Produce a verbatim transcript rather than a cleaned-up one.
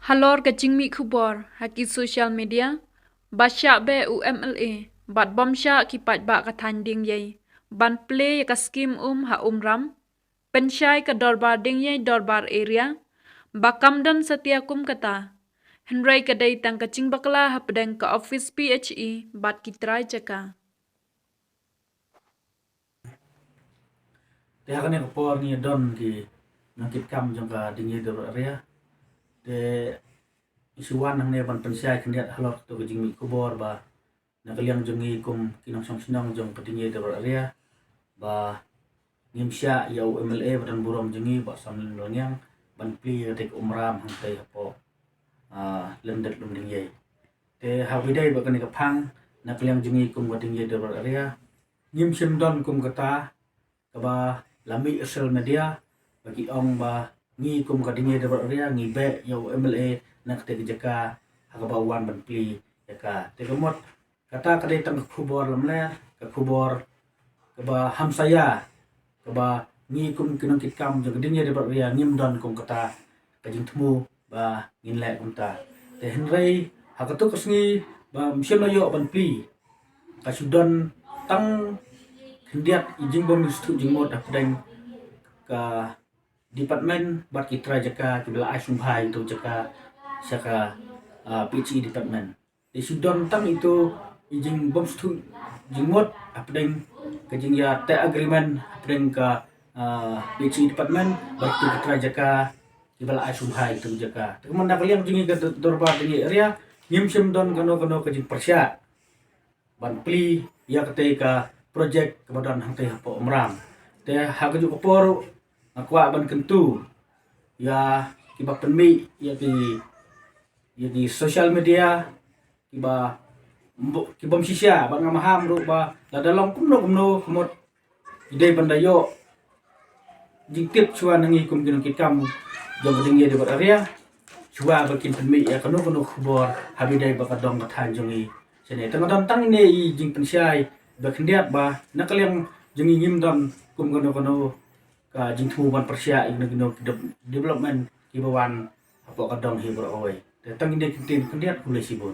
Halor ka jingmih khubor ha ki social media ba shah beh u M L A bad bym shah ki paidbah ka thaiñ Diengiei ban plie ïa ka skim um ha Umram, pynshai ka Dorbar Diengiei Dorbar Area ba kam don satia kum kata, hynrei ka dei tang ka jingbakla hapdeng ka office P H E bad ki trai jaka. Te ha kane ka por ngi don ki nongkitkam jong ka Diengiei Dorbar Area. Te ngi shu wan hangne ban pynshai khyndiat halor kato ka jingmih khubor ba na ka liang jong ngi kum ki nongshong shnong jong ka Diengiei Dorbar Area ba ngim shah ïa u M L A ba don burom jong ngi Bah Samlin Malngiang ban plie ïa kata ka Umram hangtei hapoh, ah, Lyndet Lumdiengiei. Te ha kaba ïadei bad kane ka phang na ka liang jong ngi kum ka Diengiei Dorbar Area ngim shym don kum kata kaba la mih ha social media ba ki ong ba ngi kum ka Diengiei Dorbar Area ngi beh ïa u M L A na kata ka jaka ha kaba u wan ban plie ïa ka. Te ka mut kata ka dei tang ka khubor lamler, ka khubor kaba hamsaïa, kaba ngi kum ki nongkitkam jong ka Diengiei Dorbar Area ngim don kum kata ka jingthmu ba ngin leh kumta. Te hynrei ha kato ka sngi ba ym shym la ïoh ban plie, ka shu don tang khyndiat i jingbym sngewthuh jingmut hapdeng ka department bad ki trai jaka kiba la ai sngewbha ïa kato ka jaka sha ka, ah, P H E department. Te shu don tang ito i jingbym sngewthuh jingmut hapdeng ka jingïateh agreement hapdeng ka, ah, P H E department bad ki trai jaka kiba la ai sngewbha ïa kato ka jaka. Te kumne na ka liang jong ngi ka Dor-, Dorbar Diengiei Area ngim shym don kano kano ka jingpyrshah ban plie ïa katei ka projek kaba don hangtei hapoh Umram. Te ha kajuh ka por ruh nga kwah ban kyntu ïa kiba pynmih ïa ki, ïa ki social media kiba mbu-, kibym shisha, bad nga maham ruh ba lada long kumno kumno ka mut ki dei ban da ïoh jingtip shuwa na ngi kum ki nongkitkam jong ka Diengiei Dorbar Area, shuwa ba kin pynmih ïa kano kano ka khubor haba ïadei bad ka dong ka thaiñ jong ngi shane. Te nga don tang ine i jingpynshai ba khyndiat ba na ka liang jong ngi ngim don kum kano kano ka jingthmu ban pyrshah ïa kino kino ki de-, development kiba wan hapoh ka dong hi baroh kawei. Te tang ine ki ktien khyndiat, khublei shibun.